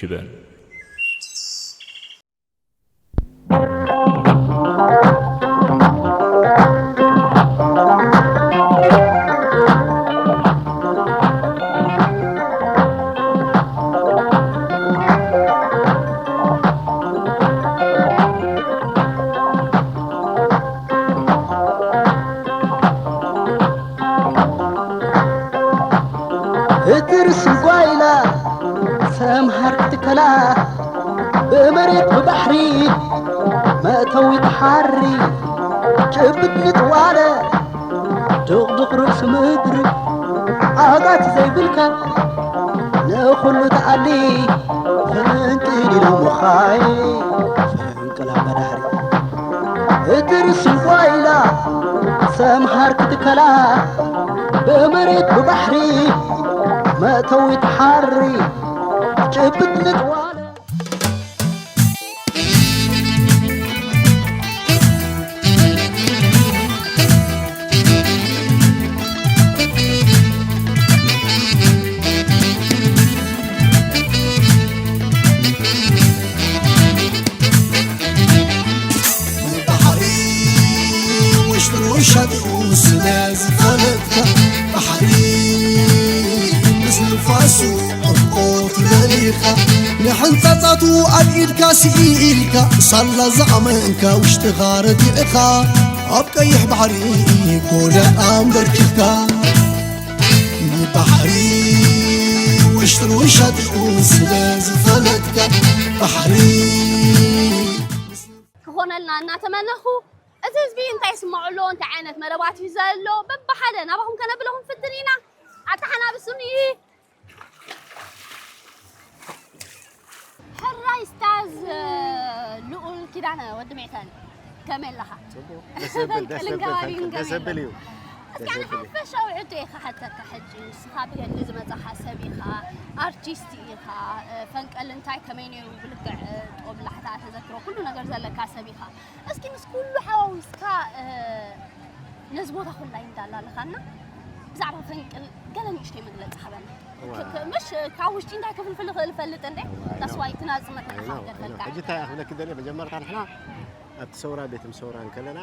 ኪዳን። ህትር ስጓይላ ሰምሃር ክትከላ ብመሬት ብባሕሪ መእተዊ ተሓሪ ጭብጥ ንጥዋለ ድቕድቕ ርእሲ ምድሪ ዓጋት ዘይብልካ ንኹሉ ተኣሊ ፈንቅል ኢሎምኻይ ፈንቅል ኣባዳህሪ እትር ስንኳ ኢላ ሰምሃር ክትከላ ብመሬት ብባሕሪ መእተዊ ተሓሪ ጭብጥ ንጥዋለ ባሕሪ ውሽጥን ውሻጥኡ ስለ ዝፈለጥካ ባሕሪ ምስ ንፋሱ ዕምቆት ለሊኻ ንሕንጻጻቱ ኣብ ኢድካ ስኢልካ ሳላ ዝኣመንካ ውሽጥኻ ረዲእኻ ኣብ ቀይሕ ባሕሪ ጎደና ኣንበርኪኽካ ንባሕሪ ውሽጥን ውሻጥኡ ስለ ዝፈለጥካ ባሕሪ ክኾነልና እናተመነኹ፣ እቲ ህዝቢ እንታይ ይስምዖ ኣሎ፣ እንታይ ዓይነት መደባት እዩ ዘሎ፣ በብሓደ ናባኹም ከነብለኹም ፍትን ኢና። ኣተሓናብሱኒ። ሕራይ ስታዝ ልኡል ኪዳነ ወዲ ሚዕታኒ፣ ከመይ ኣለኻ? ጽቡቕ፣ ደስ ዘብል፣ ደስ ፈንቅልን ዘብል፣ ከባቢን ፈንቅል፣ ደስ ከመይ ዘብል ኣሎ? እዩ። እስኪ ደስ ኣነ ዘብል እዩ። ሓፈሻዊ ሕቶ እየ ክሓተካ ሕጂ። ንስኻ ብገድሊ ዝመጻኻ ሰብ ኢኻ፣ ኣርቲስት ኢኻ፣ ፈንቅል እንታይ ከመይ ነይሩ ብልክዕ ጦብላሕታ፣ ተዘክሮ፣ ኩሉ ነገር ዘለካ ሰብ ኢኻ። እስኪ ምስ ኩሉ ሓዋዊስካ ነዚ ቦታ ኩላይ እንዳላለኻና ብዛዕባ ፈንቅል ገለ ንእሽተይ መግለጺ ሃበና። እዋ። ክ- ክ- ምሽ ካብ ውሽጢ እንታይ ክፍልፍል ይኽእል እፈልጥ እንዴ? እዋ፣ I know። that's why እቲ ናጽነት I know፣ I know። ንሓፍገርፈልካ። ሕጂ እንታይ እያ ክብለኪ ደልየ፣ መጀመርታ ንሕና ኣብቲ ሰውራ ቤት ምሰውራ እንከለና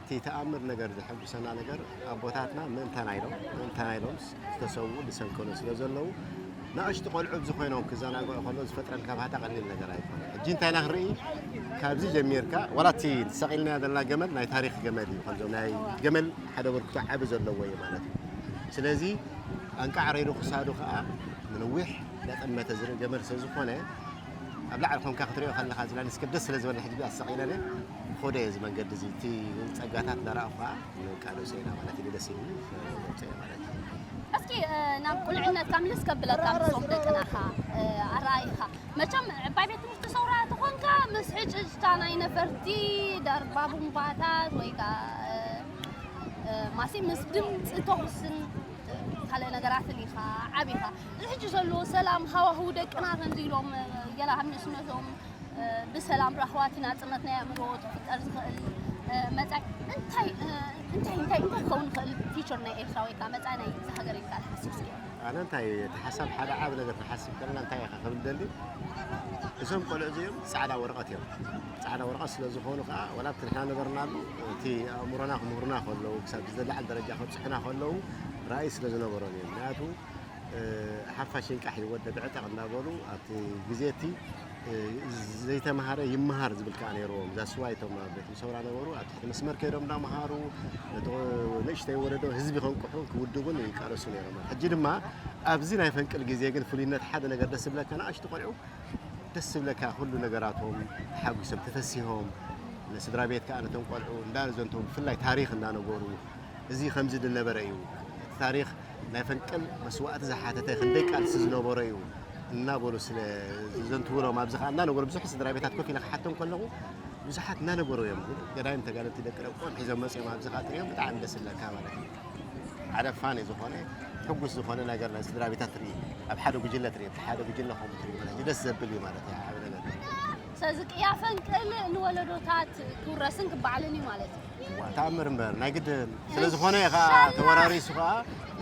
እቲ ተኣምር ነገር ዘሐጉሰና ነገር ኣቦታትና ምእንታና ኢሎም ምእንታና ኢሎም ዝተሰውኡ ዝሰንከሉ ስለ ዘለዉ ንኣሽቱ ቆልዑ ኣብዚ ኮይኖም ክዘናግዑ ከሎ ዝፈጥረልካ ባህታ ቀሊል ነገር ኣይኮነ። ሕጂ እንታይ ኢና ክንርኢ፣ ካብዚ ጀሚርካ ዋላ እቲ ሰቒልናዮ ዘለና ገመል ናይ ታሪክ ገመል እዩ። ከምዞም ናይ ገመል ሓደ በርክቶ ዓቢ ዘለዎ እዩ ማለት እዩ። ስለዚ ኣንቃዕ ረይዱ ክሳዱ ከዓ ንነዊሕ እንዳጠመተ ዝርኢ ገመል ስለ ዝኾነ ኣብ ላዕሊ ኮንካ ክትሪኦ ከለኻ እዚ ላንድስኬፕ ደስ ስለ ዝበለኒ ሕጂ ኣሰቒለኒ ክኸዶ እየ እዚ መንገዲ እዚ እቲ ጸጋታት እንዳረኣኹ ከዓ ንቃለሶ ኢና ማለት እዩ ደስ ኢሉ ገብፀ ማለት እዩ። እስኪ ናብ ቁልዕነትካ ምልስ ከብለካ ንሶም ደቅናኻ ኣረኣይኻ መቸም ዕባይ ቤት ትምህርቲ ሰውራ ተኾንካ ምስ ሕጭጭታ ናይ ነፈርቲ ደርባ ቡምባታት ወይ ከዓ ማሲ ምስ ድምፂ ተኹስን ካልእ ነገራትን ኢኻ ዓቢኻ እዚ ሕጂ ዘለዎ ሰላም ሃዋህው ደቅና ከምዚ ኢሎም ገና ካብ ንእስነቶም ብሰላም ራህዋቲ ናፅነት ናይ ኣእምሮ ክፍጠር ዝኽእል መፃኢ እንታይ እንታይ እንታይ እንታይ ክኸውን ይኽእል ፊቸር ናይ ኤርትራ ወይ ከዓ መፃኢ ናይ እዚ ሃገር ኢልካ ትሓስብ እስኪ ኣነ እንታይ እቲ ሓሳብ ሓደ ዓብ ነገር ክሓስብ ከለና እንታይ ኢኻ ክብል ደሊ እዞም ቆልዑ እዚኦም ፃዕዳ ወረቐት እዮም ፃዕዳ ወረቐት ስለ ዝኾኑ ከዓ ወላ ኣብቲ ንሕና ነበርናሉ እቲ ኣእምሮና ክምህሩና ከለዉ ክሳብ ዝለዓል ደረጃ ከብፅሑና ከለዉ ራእይ ስለ ዝነበሮም እዮም ምክንያቱ ሓፋሽ ይንቃሕ ይወደብ ዕጠቕ እናበሉ ኣብቲ ግዜ እቲ ዘይተምሃረ ይምሃር ዝብል ከዓ ነይርዎም እዛ ስዋ እቶም ኣብ ቤት ምሰውራ ነበሩ ኣብ ትሕቲ መስመር ከይዶም እናምሃሩ ነቲ ንእሽተይ ወለዶ ህዝቢ ከንቅሑ ክውድቡን ይቃለሱ ነይሮም ሕጂ ድማ ኣብዚ ናይ ፈንቅል ግዜ ግን ፍሉይነት ሓደ ነገር ደስ ዝብለካ ንኣሽቱ ቆልዑ ደስ ዝብለካ ኩሉ ነገራቶም ተሓጒሶም ተፈሲሆም ንስድራ ቤት ከዓ ነቶም ቆልዑ እንዳዘንተው ብፍላይ ታሪክ እናነገሩ እዚ ከምዚ ዝነበረ እዩ እቲ ታሪክ ናይ ፈንቅል መስዋእቲ ዝሓተተ ክንደይ ቃልሲ ዝነበሮ እዩ እናበሉ ስለ ዘንትውሎም ኣብዚ ከዓ እናነገሩ ብዙሕ ስድራ ቤታት ኮፍ ኢለ ክሓቶም ከለኹ ብዙሓት እናነገሩ እዮም ገዳይም ተጋደልቲ ደቂ ደቆም ሒዞም መፅኦም ኣብዚ ከዓ ትሪኦም ብጣዕሚ ደስ ዝብለካ ማለት እዩ ሓደ ፋኒ ዝኾነ ሕጉስ ዝኾነ ነገር ናይ ስድራ ቤታት ትርኢ ኣብ ሓደ ጉጅለ ትርኢ እቲ ሓደ ጉጅለ ከምኡ ትርኢ ማለት እዩ ደስ ዘብል እዩ ማለት እዩ ሓደ ነገር ስለዚ ቅያ ፈንቅል ንወለዶታት ክውረስን ክበዓልን እዩ ማለት እዩ ተኣምር እምበር ናይ ግድን ስለ ዝኾነ ከዓ ተወራሪሱ ከዓ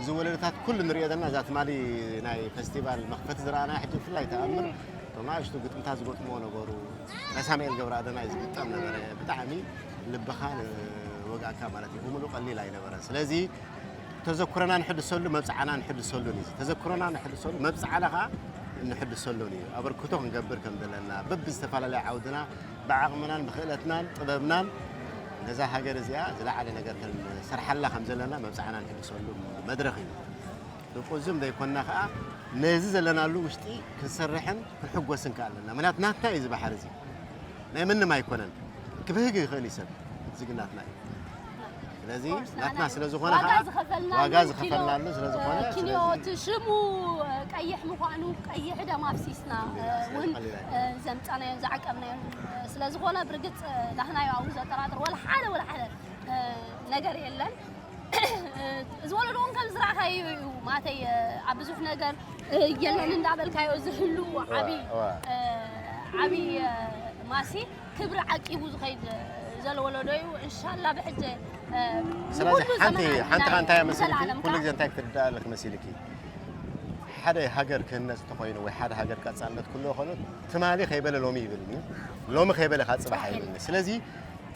እዚ ወለዶታት ኩሉ ንሪኦ ዘለና እዛ ትማሊ ናይ ፈስቲቫል መኽፈቲ ዝረኣና ሕጂ ብፍላይ ተኣምር ንኣሽቱ ግጥምታት ዝገጥሞ ነበሩ። ናይ ሳሙኤል ገብረኣደናይ ዝግጠም ነበረ። ብጣዕሚ ልብኻ ወጋእካ ማለት እዩ። ብምሉእ ቀሊል ኣይነበረን። ስለዚ ተዘክሮና ንሕድሰሉ፣ መብጽዓና ንሕድሰሉን እዩ። ተዘክሮና ንሕድሰሉ፣ መብጽዓና ኸኣ ንሕድሰሉን እዩ። ኣበርክቶ ክንገብር ከም ዘለና፣ በብዝተፈላለየ ዓውድና ብዓቕምናን ብክእለትናን ጥበብናን ነዛ ሃገር እዚኣ ዝለዓለ ነገር ክንሰርሓላ ከም ዘለና መብጽዓና ንሕድሰሉ መድረኽ እዩ። ብቁዝም ዘይኮንና ኸኣ ነዚ ዘለናሉ ውሽጢ ክንሰርሕን ክንሕጎስን ከኣ ኣለና። ምኽንያቱ ናትና እዩ እዚ ባሕሪ እዚ። ናይ ምንም ኣይኮነን። ክብህግ ይኽእል እዩ ሰብ። እዚ ግን ናትና እዩ። ስለዚ ኦፍኮርስ፣ ናትና ናና እዩ። ስለ ዝኾነ ዋጋ ኸኣ ዝኸፈልናሉ ዋጋ ኪሎ፣ ዝኸፈልናሉ ስለ ዝኾነ፣ ኪሎ ስለዚ እቲ ሽሙ ቀይሕ ምዃኑ፣ ቀይሕ ደም ኣፍሲስና፣ እ፣ ቀሊል እውን፣ ኣይኮነን። እ፣ ዘምጻናዮን ዝዓቀብናዮን፣ እ፣ ስለ ዝኾነ ብርግጽ፣ እ፣ ናህናዮ ኣብኡ ዘጠራጥር ወላ ሓደ፣ ወላ ሓደ፣ እ፣ ነገር የለን። እ፣ እዚ ወለዶ እውን ከም ዝረኣኻዮ እዩ፣ ማተይ፣ እ፣ ኣብ ብዙሕ ነገር፣ እ፣ የለን እንዳበልካዮ ዝህሉ እዋ፣ ዓቢ፣ እዋ። እ፣ ዓቢ፣ እ፣ ማሲ ክብሪ ዓቂቡ ዝኸይድ ዘሎ ወለዶ እዩ። እንሻላ ብሕጂ፣ እ፣ ስለዚ ንኹሉ ሓንቲ፣ ዘመናት ሓንቲ ናይ እንታይ እያ መሲልኪ? ንዘለኣለም ኩሉ ከዓ ግዜ እንታይ ክትርዳእ ኣለኪ መሲልኪ? ሓደ ሃገር ክህነጽ እንተኾይኑ ወይ ሓደ ሃገር ቀጻልነት ክህልዎ ከሎ ትማሊ ከይበለ ሎሚ ይብል እዩ። ሎሚ ከይበለ ከዓ ጽባሕ ኣይብልን እዩ። ስለዚ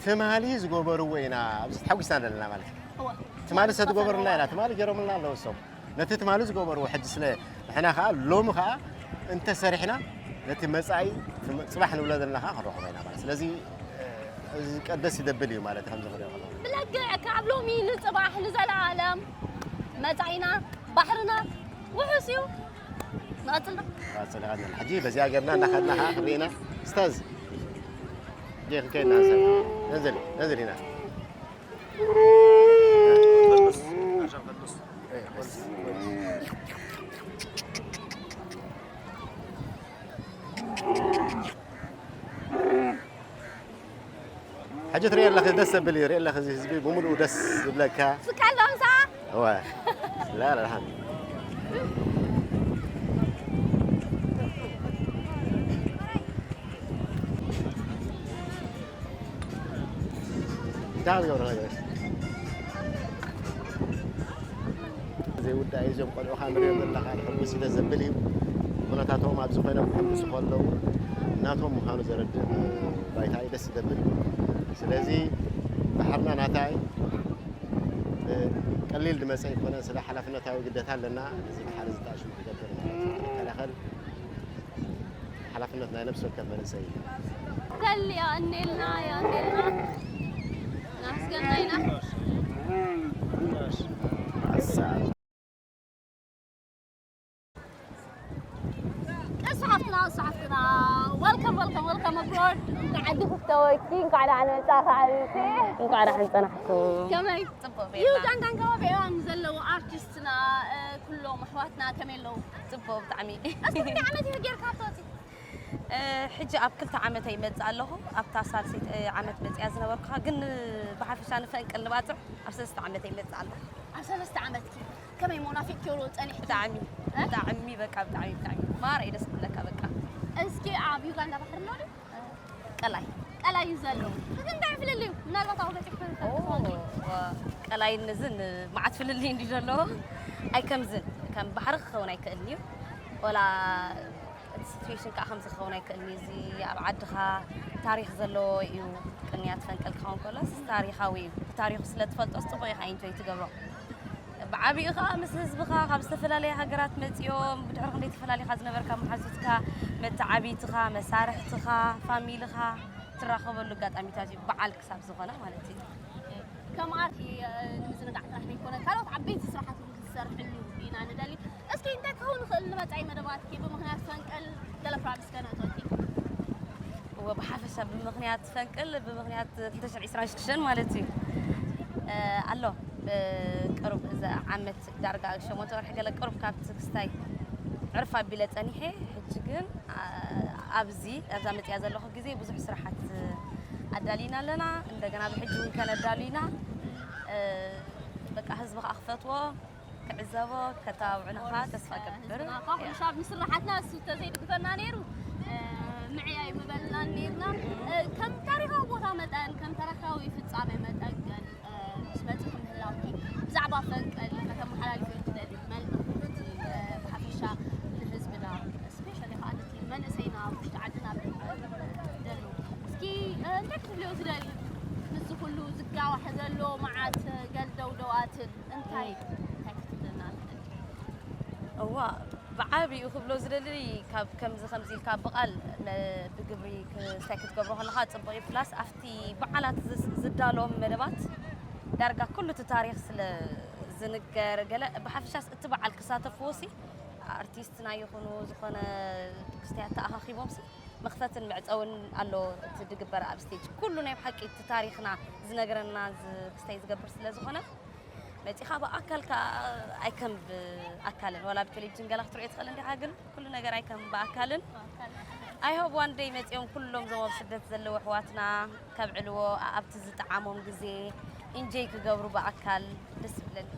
ትማሊ ዝገበርዎ ኢና ኣብዚ ተሓጒስና ዘለና ማለት እዩ። እወ። ትማሊ ዝተገበሩልና ኢና፣ ትማሊ ገይሮምልና ኣለዉ እሶም። ነቲ ትማሊ ዝገበርዎ ሕጂ ስለ ንሕና ከኣ ሎሚ ከኣ እንተሰሪሕና ነቲ መጻኢ ጽባሕ ንብሎ ዘለና ከኣ ክንረኽቦ ኢና ማለት። ስለዚ እዚ ቀደስ ይደብል እዩ ማለት ከምዚ ክሪኦ ከለኹ። ብለክዕ ካብ ሎሚ ንጽባሕ ንዘለኣለም መጻኢና ባሕርና ውሑስ እዩ። ንቐጽል ዶ? ቀጽል፣ ቀጽል። ሕጂ በዚኣ ጌርና እናኸድና ከኣ ክንርኢ ኢና። ስታዝ፣ ጌ ክንከይድ ኢና፣ ንሰብ። ነንዝል፣ ነንዝል ኢና። ሕጂ ትሪኢ ኣለኺ፣ ደስ ዘብል እዩ። ሪኢ ኣለኺ፣ እዚ ህዝቢ ብምሉኡ ደስ ዝብለካ። ስካሎም ሰዓ? እወ። ላ፣ ላ፣ ላ። እንታይ ዝገብረ ነገር? ዘይውዳእ እዩ። እዞም ቆልዑ ከዓ ንሪኦም ዘለና ከዓ ሕጉስ እዩ፣ ደስ ዘብል እዩ። ኩነታቶም ኣብዚ ኮይኖም ክሕጉሱ ከለዉ ናቶም ምዃኑ ዘረድእ ባይታ እዩ፣ ደስ ዘብል። ስለዚ ባሕርና ናታ እዩ። እ፣ ቀሊል ዝመጸ ኣይኮነን። ስለ ሓላፍነታዊ ግዴታ ኣለና። እዚ ባሕሪ እዚ ተኣሽሙ ክገብር ማለት እዩ። ክንከላኸል ሓላፍነት ናይ ነፍሲ ወከፍ መንእሰይ እዩ። ገል የቐኔልና፣ የቐኔልና። ናመስገና ኢና። ኣሳ። እሱ ሓፍትና፣ እሱ ሓፍትና። Welcome, welcome, welcome aboard። እንኳዕ ዓዲ ክፍተወኪ፣ እንኳዕ ደሓን መጻእኺ ሓቢብቲ። እንኳዕ ደሓን ጸናሕኩም። ከመይ? ጽቡቕ ዩ። ዩጋንዳን ከባቢኣን ዘለዉ ኣርቲስትና፣ እ፣ ኩሎም ኣሕዋትና ከመይ ኣለዉ? ጽቡቕ ብጣዕሚ። እስኪ ክንደይ ዓመት እዩ ጌርካ ኣብቲ ወጺእ? እ፣ ሕጂ ኣብ ክልተ ዓመተይ ይመጽእ ኣለኹ። ኣብታ ሳልሰይቲ፣ እ፣ ዓመት መጽያ ዝነበርኩ ግን ብሓፈሻ ንፈንቅል ንባጽዕ ኣብ ሰለስተ ዓመተይ ይመጽእ ኣለኹ። ኣብ ሰለስተ ዓመትኪ ከመይ እሞ ናፊቅክዮ ዶ ጸኒሕኪ? ብጣዕሚ፣ እ? ብጣዕሚ በቃ ብጣዕሚ፣ ብጣዕሚ። ማራ እዩ ደስ ዝብለካ በቃ። እስኪ ኣብ ዩጋንዳ ባሕሪ ኣሎ ድዩ? ቀላይ። ቀላይ እዩ ዘሎ። እቲ እንታይ ፍልልዩ? ምናልባት ኣብኡ በጺሕኪ ኦ፣ ትፈልጢ ትኾኒ። ዋ፣ ቀላይን እዝን መዓት ፍልልይ እንድዩ ዘለዎ። ኣይ ከምዝን፣ ከም ባሕሪ ክኸውን ኣይክእልን እዩ። ወላ እቲ ሲትዌሽን ከዓ ከምዚ ክኸውን ኣይክእልን እዩ። እዚ ኣብ ዓድኻ ታሪኽ ዘለዎ እዩ። ቅንያት ፈንቅል ክኸውን ከሎስ ታሪኻዊ እዩ። ብታሪኹ ስለ ትፈልጦስ ጽቡቕ ኢኻ ኢንጆይ ትገብሮ። ብዓቢኡ ኸኣ ምስ ህዝብኻ ካብ ዝተፈላለየ ሃገራት መጺኦም፣ ብድሕሪ ክንደይ ተፈላሊኻ ዝነበርካ መሓዙትካ፣ መተዓብይትኻ፣ መሳርሕትኻ፣ ፋሚልኻ ትራኸበሉ ኣጋጣሚታት እዩ፣ በዓል ክሳብ ዝኾነ ማለት እዩ። ከም ኣርት፣ እ፣ ንምዝንጋዕ ጥራሕ ዘይኮነ፣ ካልኦት ዓበይቲ ስራሓት እውን ክትሰርሕሉ ኢና ንደሊ። እስኪ እንታይ ክኸውን ይኽእል ንመጻኢ መደባትኪ ብምኽንያት ፈንቅል ገለ ፕሮሚስ ከነእትወኪ? እወ፣ ብሓፈሻ ብምኽንያት ፈንቅል፣ ብምኽንያት ክልተ ሽሕን ዕስራን ሽዱሽተን ማለት እዩ። እ፣ ኣሎ፣ እ፣ ቅሩብ እዚ ዓመት ዳርጋ ሸሞንተ ወርሒ ገለ ቅሩብ ካብቲ ክስታይ ዕርፍ ኣቢለ ጸኒሐ። ሕጂ ግን፣ ኣ-፣ ኣብዚ፣ ኣብዛ መጽያ ዘለኹ ግዜ ብዙሕ ስራሓት ኣዳሊና ኣለና። እንደገና ብሕጂ እውን ከነዳሉ ኢና። እ፣ በቃ ህዝቢ ከኣ ክፈትዎ፣ ክዕዘቦ፣ ከተባብዑና ከኣ ተስፋ እገብር። ህዝብና እኳ ኩሉ ሻብ ንስራሓትና እሱ እንተዘይድግፈና ነይሩ፣ እ፣ ምዕያይ ምበልናን ነይርና። እ፣ ከም ታሪኻዊ ቦታ መጠን፣ ከም ታሪኻዊ ፍጻሜ መጠን ግን፣ እ፣ ምስ መጺኹም ምህላውኪ ብዛዕባ ፈንቅል ከተመሓላልፍዮ ትደሊ መልእኽቲ፣ እ፣ ብሓፈሻ ንህዝብና፣ ስፔሻሊ ከኣ ነቲ መንእሰይና ደልዩ? ምስዚ ኩሉ ዝጋዋሕ ዘሎ መዓት ገልደውደዋትን እንታይ እንታይ ክትብለና ትኽእል? እዋ፣ ብዓቢኡ ክብሎ ዝደሊ፣ ካብ ከምዚ ከምዚ ኢልካ ብቓል መ- ብግብሪ ክስታይ ክትገብሮ ከለኻ ጽቡቕ እዩ። ፕላስ ኣብቲ በዓላት ዝስ- ዝዳለዎም መደባት ዳርጋ ኩሉ እቲ ታሪኽ ስለ ዝንገር፣ ገለ ብሓፈሻስ እቲ በዓል ክሳተፍዎ ሲ ኣርቲስትና ይኹኑ ዝኾነ ክስታይ ኣተኣኻኺቦም ሲ መኽፈትን መዕጸውን ኣሎ። እቲ ዝግበር ኣብ ስቴጅ ኩሉ ናይ ብሓቂ እቲ ታሪኽና ዝነግረና ዝ- ክስታይ ዝገብር ስለ ዝኾነ፣ መጺኻ ብኣካል ከኣ ኣይከም ብኣካልን፣ ዋላ ብቴሌቪዥን ገላ ክትሪኦ ትኽእል እንዲኻ፣ ግን ኩሉ ነገር ኣይከም ብኣካልን። I hope one day መጺኦም ኩሎም እዞም ኣብ ስደት ዘለዉ ኣሕዋትና ከብዕልዎ፣ ኣብቲ ዝጠዓሞም ግዜ ኢንጆይ ክገብሩ ብኣካል ደስ ይብለኒ።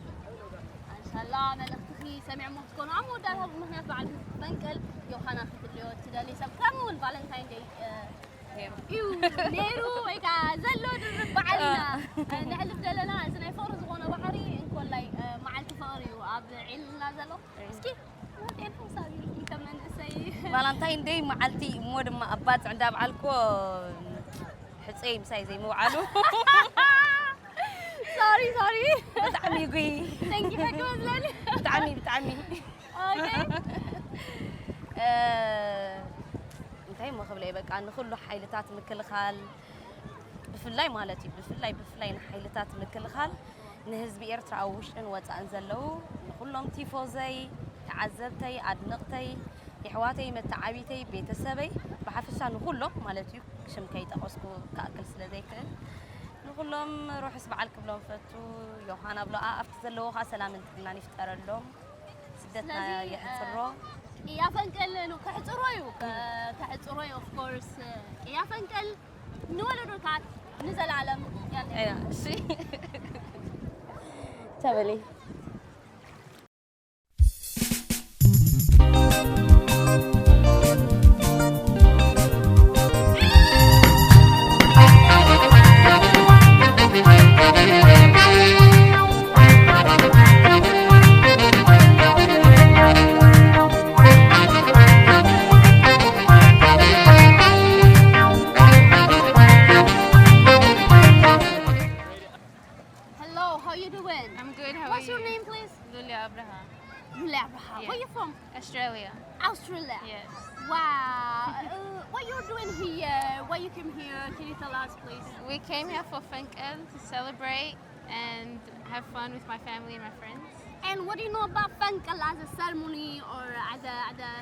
እንሻላ መልእኽትኺ ሰሚዕሞ ክትኮኑ ኣብ መወዳእታ ብምኽንያት በዓል ፈንቅል ዮሃና ክትልዮ ትደሊ ሰብ ከምኡ እውን ቫለንታይን ደይ እዩ ነይሩ ወይ ከዓ ዘሎ ድርብ በዓል ኢና ነሕልፍ ዘለና። እዚ ናይ ፍቕሪ ዝኾነ ባሕሪ እንኮላይ መዓልቲ ፍቕሪ እዩ ኣብ ዒልና ዘሎ። እስኪ ናቴን ሓሳብ ኢልኪ ከም መንእሰይ ቫላንታይን ደይ መዓልቲ እሞ ድማ ኣባፅዕ እንዳበዓልኮ ሕፀይ ምሳይ ዘይምውዓሉ ሶሪ ሶሪ ብጣዕሚ ጉይ ተንኪፈ ክመስለኒ ብጣዕሚ ብጣዕሚ ኦኬ እ፣ እንታይ እሞ ክብለ እየ፣ በቃ ንኩሉ ሓይልታት ምክልኻል ብፍላይ ማለት እዩ፣ ብፍላይ ብፍላይ ንሓይልታት ምክልኻል ንህዝቢ ኤርትራ ኣብ ውሽጥን ወፃእን ዘለዉ ንኩሎም ቲፎዘይ፣ ተዓዘብተይ፣ ኣድነቕተይ፣ የሕዋተይ፣ መተዓቢተይ፣ ቤተሰበይ ብሓፈሻ ንኩሎም ማለት እዩ፣ ሽም ከይጠቐስኩ ክኣክል ስለ ዘይክእል ንኩሎም ርሑስ በዓል ክብሎም ፈቱ። ዮሃና ብሎ ኣብቲ ዘለዎ ከዓ ሰላምን ጥዕናን ይፍጠረሎም። ስደትና ስለዚ፣ የሕፅሮ። ቅያ ፈንቅል ኑ- ከሕፅሮ እዩ ከ- ከሕፅሮ እዩ of course ቅያ ፈንቅል ንወለዶታት ንዘለዓለም ያለ እያ፣ እሺ ተበሊ Hello, how you doing? I'm good. How What's are your you? Name, please? Lulia Abraham. Lulia Abraham. Yeah. Where you from? Australia. Australia. Yes. Wow. Uh, what you're doing here? Why you came here? Can you tell us, please? We came here for Funkel to celebrate and have fun with my family and my friends. And what do you know about Funkel as a ceremony or as a, as a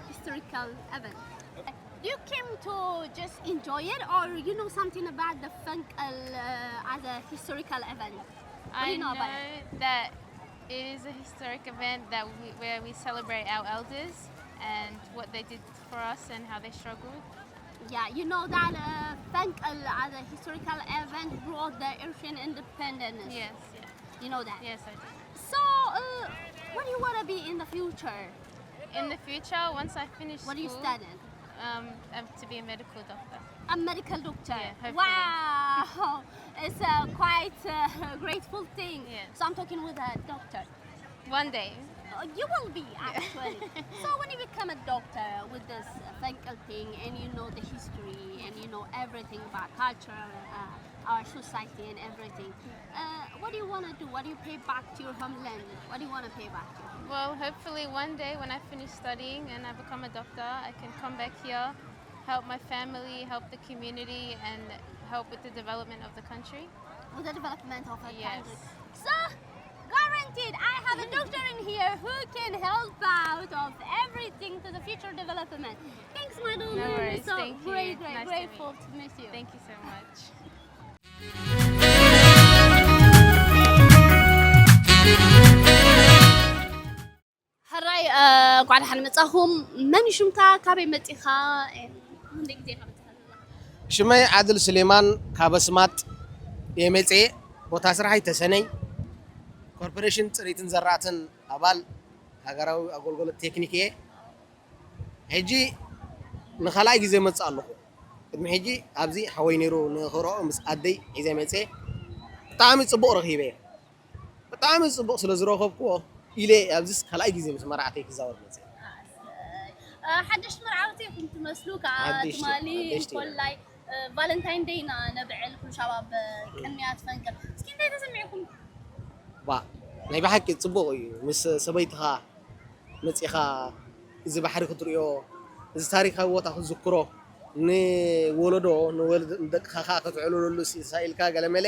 historical event? You came to just enjoy it, or you know something about the Funkel uh, as a historical event? What do I you know know about it? That it is a historic event that we, where we celebrate our elders and what they did for us and how they struggled. Yeah, you know that uh, Funkel as a historical event brought the Eritrean independence. Yes, yeah. You know that. Yes, I do. So, uh, what do you want to be in the future? In the future, once I finish What do you school, study? Um, um, to be a medical doctor. A medical doctor. Yeah, hopefully. Wow, it's a quite uh, grateful thing. Yes. So I'm talking with a doctor. One day. Uh, you will be actually. So when you become a doctor with this uh, Funkel thing, and you know the history, and you know everything about culture, uh, our society, and everything, uh, what do you want to do? What do you pay back to your homeland? What do you want to pay back to your homeland? Well, hopefully one day when I finish studying and I become a doctor, I can come back here, help my family, help the community, and help with the development of the country. With the development of a Yes. country. So, guaranteed, I have a doctor in here who can help out of everything to the future development. Thanks, my darling. No worries. So Thank you. great, great, Nice to meet grateful you. To meet you. Thank you so much. ሕራይ እ፣ እንኳዕ ደሓን መጻኹም። መን እዩ ሽምካ? ካበይ መጺኻ? እ፣ ክንደይ ግዜ ኢኻ መጺኻ ዘለኻ? ሽመይ ዓድል ስሌማን ካብ ኣስማጥ እየ መፅኤ። ቦታ ስራሐይ ተሰነይ ኮርፖሬሽን ፅሬትን ዘራእትን ኣባል ሃገራዊ ኣገልግሎት ቴክኒክ እየ። ሕጂ ንኻልኣይ ግዜ መፅእ ኣለኹ። ቅድሚ ሕጂ ኣብዚ ሓወይ ነይሩ ንኽረኦ ምስ ኣደይ ሒዘ መፅኤ። ብጣዕሚ ፅቡቕ ረኺበ። ብጣዕሚ ፅቡቕ ስለ ዝረኸብክዎ ኢለ ኣብዚስ ካልኣይ ግዜ ምስ መራዕተይ ክዛወር መፅእ። ሓደሽቲ መርዓውቲ ኢኹም ትመስሉ ከዓ ሓደሽቲ- ትማሊ ሓደሽቲ ኢና። ኮላይ ቫለንታይን ደይ ኢና ነብዕል፣ ኩሉ ሻባብ ቅንያት ፈንቅል። እስኪ እንታይ ተሰሚዕኩም? ባ ናይ ብሓቂ ጽቡቕ እዩ። ምስ ሰበይትኻ መጺኻ እዚ ባሕሪ ክትርእዮ፣ እዚ ታሪኻዊ ቦታ ክትዝክሮ፣ ንወለዶ ንወለድ- ንደቅኻ ከዓ ክትዕልለሉ ሲ- ሳኢልካ ገለመለ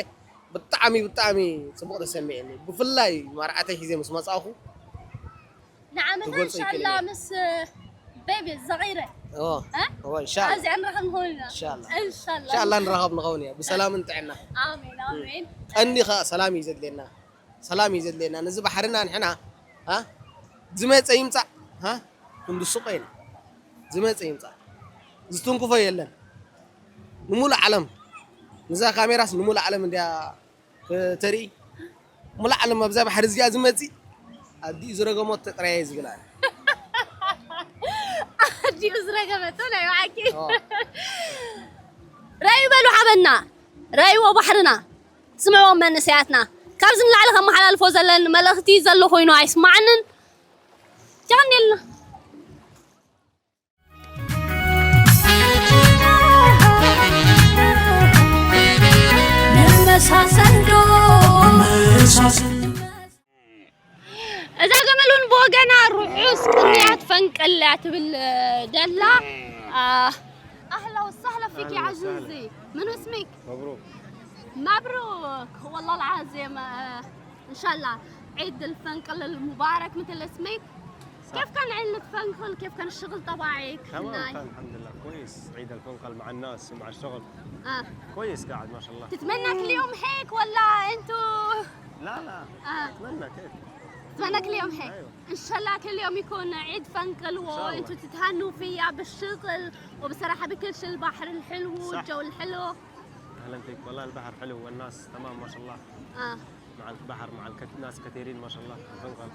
ብጣዕሚ ብጣዕሚ ጽቡቕ ተሰሚዕኒ። ብፍላይ መርዓተይ ሒዘ ምስ መጻእኹ ንዓመታ ትገልጾ እንሻላ ይክእል ምስ ቤቢ ዘቒረ እዎ እ? እዎ እንሻላ ኣብዚኣ ንራኸብ ንኸውን ኢና እንሻላ እንሻላ እንሻላ ንራኸብ ንኸውን እያ ብሰላምን ጥዕና። ኣሜን ኣሜን። ቀንዲ ኸኣ ሰላም እዩ ዘድልየና። ሰላም እዩ ዘድልየና። ነዚ ባሕርና ንሕና፣ ሃ? ዝመጸ ይምጻእ፣ ሃ? ክንድስቆ ኢና። ዝመጸ ይምጻእ። ዝትንክፎ የለን። ንሙሉእ ዓለም፣ ነዛ ካሜራስ ንሙሉእ ዓለም እንድያ ከተርኢ። ሙሉእ ዓለም ኣብዛ ባሕሪ እዚኣ ዝመጽእ ኣዲኡ ዝረገመቶ ጥራይ እየ ዝብል ኣነ። ኣዲኡ ዝረገመቶ ናይ ብሓቂ። ኦ። ራእዩ በሉ ሓበና፣ ራእይዎ ባሕርና። ስምዕዎም መንእሰያትና፣ ካብዚ ንላዕሊ ከመሓላልፎ ዘለኒ መልእኽቲ ዘሎ ኮይኑ ኣይስማዓንን። የቐንየልና። ንመሳሰል ዶ? እዛ ገመል እውን ብወገና ርሑስ ቅንያት ፈንቅል እያ ትብል ደላ። ኣህላ ወሳህላ ፊኪ ዓዚዚ። መን እስሚክ? መብሩክ። መብሩክ ወላሂ ልዓዚም። እንሻላ ዒድ ልፈንቅል ሙባረክ ምትል እስሚክ። كيف كان عيد الفنقل؟ كيف كان الشغل تبعك تمام هناي؟ كان الحمد لله كويس. عيد الفنقل مع الناس ومع الشغل آه. كويس قاعد ما شاء الله. تتمنى كل يوم هيك ولا انتو؟ لا لا آه. اتمنى كيف. اتمنى كل يوم هيك. ايوه. ان شاء الله كل يوم يكون عيد فنقل وانتو تتهنوا فيها بالشغل وبصراحه بكل شيء البحر الحلو صح. والجو الحلو. اهلا فيك والله البحر حلو والناس تمام ما شاء الله. اه. مع البحر مع الكت... ناس كثيرين ما شاء الله في الفنقل.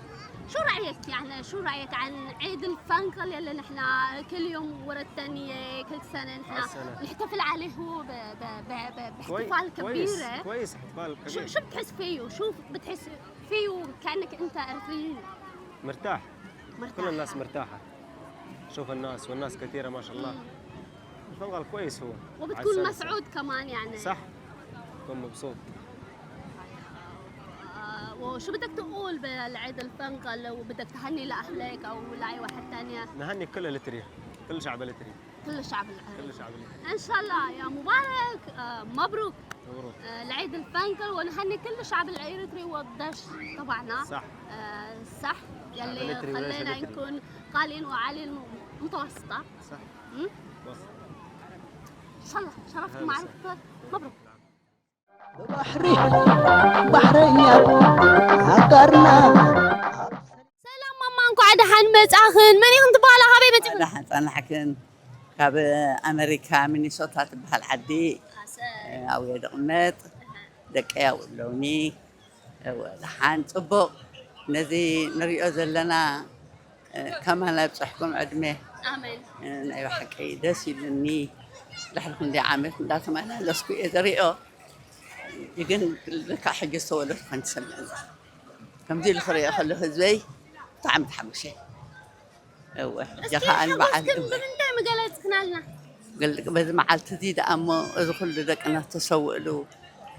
شو رأيك يعني شو رأيك عن عيد الفنقل يلي نحن كل يوم ورا الثانية كل سنة نحن نحتفل عليه هو ب... ب... ب... ب... باحتفال كبير كويس احتفال كبير. شو بتحس فيه شو بتحس فيه كأنك انت اريتريين؟ مرتاح. مرتاح كل الناس مرتاحة. شوف الناس والناس كثيرة ما شاء الله. الفنقل كويس هو. وبتكون مسعود كمان يعني. صح. تكون مبسوط. آه، وشو بدك تقول بالعيد الفنقل وبدك تهني لأهلك أو لأي واحد تانية؟ نهني كل الاتريا، كل شعب الاتريا. كل الشعب العربي. كل الشعب الاتريا. إن شاء الله يا مبارك، آه، مبروك. مبروك. آه، العيد الفنقل ونهني كل الشعب الإريتري والدش تبعنا. صح. آه، صح. يلي خلينا نكون قالين وعالي المتوسطة. صح. شرفت معرفتك. مبروك. ባሕሪ ባሕረኛ ኣጋርና። ሰላም ማማ፣ እንኳዕ ደሓን መጻኽን። መን ኢኽን ትበሃላ? ካበይ መጺኽን? ደሓን ጸናሕክን። ካብ ኣመሪካ ሚኒሶታ ትበሃል ዓዲ። ኣሰይ። ኣብየ ድቕመጥ። ደቀይ ኣብኡ ኣለውኒ። እወ፣ ደሓን ጽቡቕ። ነዚ ንሪኦ ዘለና፣ እ፣ ከማን ኣብጽሕኩም ዕድመ። ኣሜን። እ፣ ናይ ብሓቂ ደስ ኢሉኒ። ድሕሪ ክንደይ ዓመት እንዳተመላለስኩ እየ ዝሪኦ። ግን ልክዕ ሕጂ ዝተወለድኩ ከም ትሰምዕ እዛ። ከምዚ ኢሉ ክሪኦ ከሎ ህዝበይ ብጣዕሚ ተሓጒሰ። እወ፣ ሕጂ እስኪ ከኣ ንበዓል ሓጎስክን እወ። ብምንታይ ምገለጽክናልና? ገል-፣ በዚ መዓልቲ እዚ ደኣ እሞ እዚ ኩሉ ደቅና ዝተሰውእሉ፣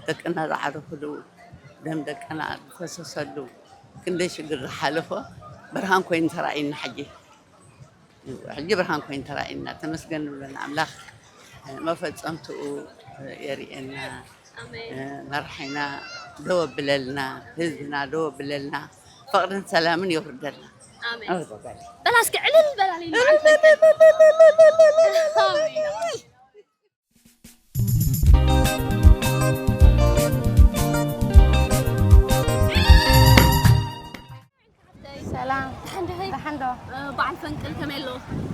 ደቅና ዝዓረፉሉ፣ ደም ደቅና ዝፈሰሰሉ፣ ክንደይ ሽግር ዝሓለፎ ብርሃን ኮይኑ ተራእዩና ሕጂ። ሕጂ ብርሃን ኮይኑ ተራእዩና፣ ተመስገን ንብሎ ንኣምላኽ። መፈጸምትኡ የርእየና። ኣሜን። መራሒና ደው ኣብለልና፣ ህዝብና ደው ኣብለልና፣ ፍቕርን ሰላምን የውርደልና። ኣሜን። ኣሜን። በላ እስኪ ዕልል በላልኝ። ኣሜን። ሰላም። ደሓን ዲኺ? ደሓን ዶ? እ፣ በዓል ፈንቅል ከመይ ኣሎ?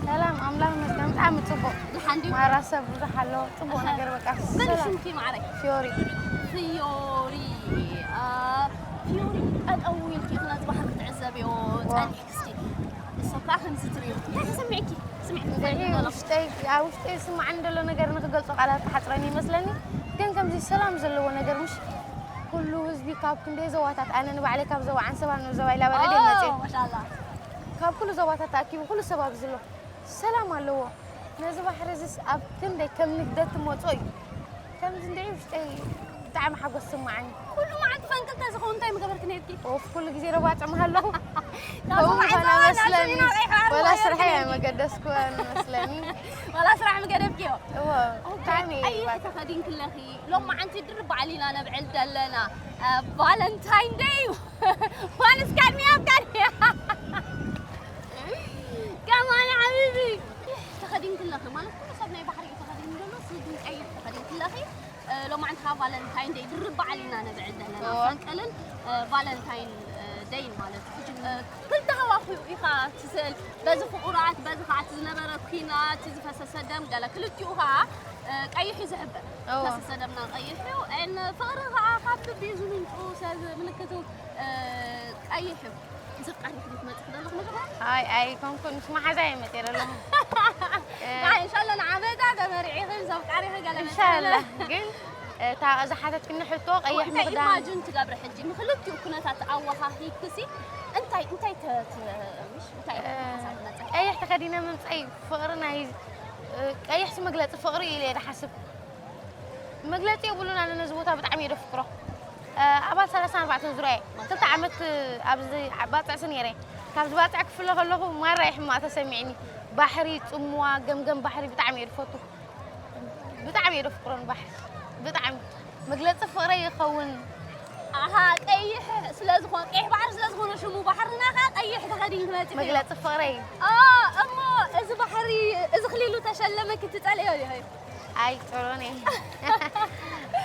ሰላም፣ ኣምላኽ ይመስገን፣ ብጣዕሚ ጽቡቕ። ደሓን ድዩ? ማራ ሰብ ብዙሕ ኣሎ፣ ጽቡቕ ኣሃ። ነገር በቃ። መን እዩ ሰላም። ሽምኪ ማዕረይ? ፊዮሪ። ፊዮሪ፣ እ፣ ፊዮሪ፣ ጠጠው ኢልኪ ኢኺ ነዚ ባሕሪ ክትዕዘብዮ ዋ። ጸኒሕኪ እስኪ። ንሶም ከኣ ከምዚ ትርእዩ። እንታይ ተሰሚዕኪ? ስምዒት እንታይ እንድዒ፣ እዩ ዘሎ? ውሽጠይ፣ ኣብ ውሽጠይ ዝስምዓኒ ዘሎ ነገር ንኽገልጾ ቃላት ክሓጽረኒ ይመስለኒ። ግን ከምዚ ሰላም ዘለዎ ነገር ምሽ ኩሉ ህዝቢ ካብ ክንደይ ዞባታት፣ ኣነ ንባዕለይ ካብ ዞባ ዓንሰባ ንዞባ ኢላበረድ እየ ኦ፣ መጽየ። ማሻኣላ። ካብ ኩሉ ዞባታት ተኣኪቡ ኩሉ ሰብ ኣብዚ ኣሎ። ሰላም ኣለዎ። ነዚ ባሕሪ እዚስ ኣብ ክንደይ ከም ንግደት ትመጾ እዩ። ከምዚ እንድዒ ውሽጠይ ብጣዕሚ ሓጎስ ስማዓኒ። ኩሉ መዓልቲ ፈንቅል ተዝኸውን እንታይ ምገበርክ ነይርኪ? ኦፍ፣ ኩሉ ግዜ ረባጽዕ ምሃለኹ። ካብዚ ከምኡ መዓልቲ ምዃና እዋን ናብ መስለኒ። ሰሜናዊ ቀይሕ ባሕሪ ወላ ወሪድኪ ስራሐይ ነይርኪ። ኣይመገደስኩን መስለኒ። ወላ ስራሕ ምገደፍክዮ? እወ፣ ኦኬ፣ ብጣዕሚ እየ ቀይሕ ባጽዕ። ተኸዲንኪ ኣለኺ። ሎም መዓልቲ ድርብ በዓል ኢና ነብዕል ዘለና። እ፣ ቫለንታይን ደይ እዩ። ማንስ ካድሚያ ኣብ ካድሚያ። ከማን ሓቢቢ። ተኸዲንኪ ኣለኺ ማለት ኩሉ ሰብ ናይ ባሕሪ እዩ ተኸዲኑ ዘሎ፣ ስዲ ቀይሕ ተኸዲንኪ ኣለኺ። እ፣ ሎማዓንቲ ከዓ ቫለንታይን ደይ ድርብ በዓል ኢና ነብዕል ዘለና። እወ። ፈንቅልን፣ እ፣ ቫለንታይን፣ እ፣ ደይን ማለት እዩ። እ፣ ክልተ ሃዋኽው ኢኻ ትስእል። በዚ ፍቑራት፣ በዚ ከዓ እቲ ዝነበረ ኲናት፣ እቲ ዝፈሰሰ ደም ገለ ክልቲኡ ከዓ፣ እ፣ ቀይሕ እዩ ዝሕብር። እወ። ዝፈሰሰ ደምና ቀይሕ እዩ። ን ፍቕሪ ከዓ ካብ ልቢ እዩ ዝምንጩ፣ ሰብ ምልክቱ፣ እ፣ ቀይሕ እዩ። ምስ ኣፍቃሪኺ ክትመጺ ከለኺ መጀመርያ? ኣይ፣ ኣይኮንኩን፣ ምስ መሓዛይ እየ መጺአ ዘለኹ። እ፣ ኣይ፣ እንሻላ ንዓመታ ተመርዒኺ ምስ ኣፍቃሪኺ ገለ ኢንሻላ። መሰለ። ግን፣ እ፣ እታ ዝሓተትክኒ ሕቶ ቀይሕ እንታይ ምኽዳን ኢማጅን ትገብሪ ሕጂ? ንክልቲኡ ኩነታት ኣወሃሂድክሲ እንታይ፣ እንታይ ተ-፣ ተ-፣ ምሽ-፣ እንታይ እ፣ ሓሳብ መጸ? ቀይሕ ተኸዲነ ምምጸይ ፍቕሪ ናይ፣ እ፣ ቀይሕሲ መግለጺ ፍቕሪ እዩ ኢለ እየ ዝሓስብ። መግለጺ የብሉን። ኣነ ነዚ ቦታ ብጣዕሚ እየ ደፍቅሮ። እ፣ ኣባል ሰላሳን ኣርባዕተን ዙርያ እየ። ክልተ ዓመት ኣብዚ ባጽዕሲ ነይረ። ካብዚ ባጽዕ ክፍለ ከለኹ ማራ እዩ ሕማቕ ተሰሚዕኒ። ባሕሪ፣ ጽምዋ፣ ገምገም ባሕሪ ብጣዕሚ እየ ዝፈቱ። ብጣዕሚ እየ ደፍቅሮ ንባሕሪ። ብጣዕሚ። መግለጺ ፍቕረይ ይኸውን። ኣሃ፣ ቀይሕ ስለ ዝኾነ፣ ቀይሕ ባሕሪ ስለ ዝኾነ ሽሙ ባሕርና ኸኣ ቀይሕ ተኸዲኑ መጺኡ። መግለጺ ፍቕረይ። ኦ፣ እሞ እዚ ባሕሪ፣ እዚ ክሊሉ ተሸለመ ክትጸልዮ ዲኺ? ኣይጸልኦን እየ።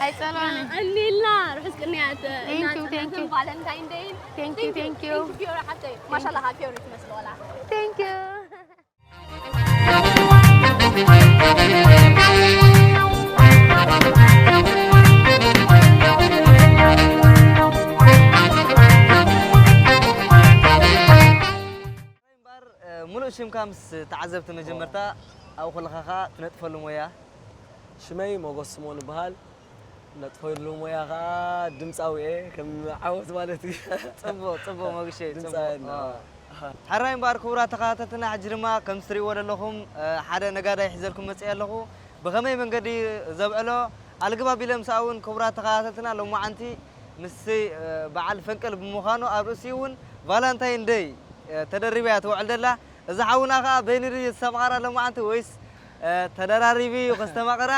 ኣይጸልኦን እየ። ኣኒልና ርሑስ ቅንያት። Thank you, thank you. ቫለንታይን ደይን። Thank you, thank you. Thank you, ፊዮሪ ሓፍተይ። ማሻላ፣ ፊዮሪ ትመስል ወላ። Thank you. እምበር፣ እ፣ ሙሉእ ሽምካ ምስ ተዓዘብቲ መጀመርታ፣ ኣብኡ ከለኻ ኸኣ ትነጥፈሉ ሞያ? ሽመይ ሞጎስ ስምኦን እበሃል። ነጥፈሉ ሞያ ኸኣ ድምጻዊ እየ፣ ከም ዓወት ማለት እዩ። ጽቡቕ፣ ጽቡቕ መጉሸይ፣ ድምጻዊ ጽቡቕ። እና፣ ኣዎ። ኣሃ። ሕራይ እምበኣር ክቡራት ተኸታተልትና፣ ሕጂ ድማ ከምቲ ትርእይዎ ዘለኹም፣ እ፣ ሓደ ነጋዳይ ሒዘልኩም መጺአ ኣለኹ። ብኸመይ መንገዲ ዘብዕሎ ኣልግብ ኣቢለ ምስኣ እውን ክቡራት ተኸታተልትና፣ ሎማዓንቲ ምስቲ፣ እ፣ በዓል ፈንቅል ብምዃኑ ኣብ ርእሲኡ እውን ቫላንታይን ደይ፣ እ፣ ተደሪባ እያ ትውዕል ዘላ። እዛ ሓውና ኸኣ በይኑ ድዩ ዝተማቐራ ሎማዓንቲ ወይስ፣ እ፣ ተደራሪቡ እዩ ከስተማቕራ፣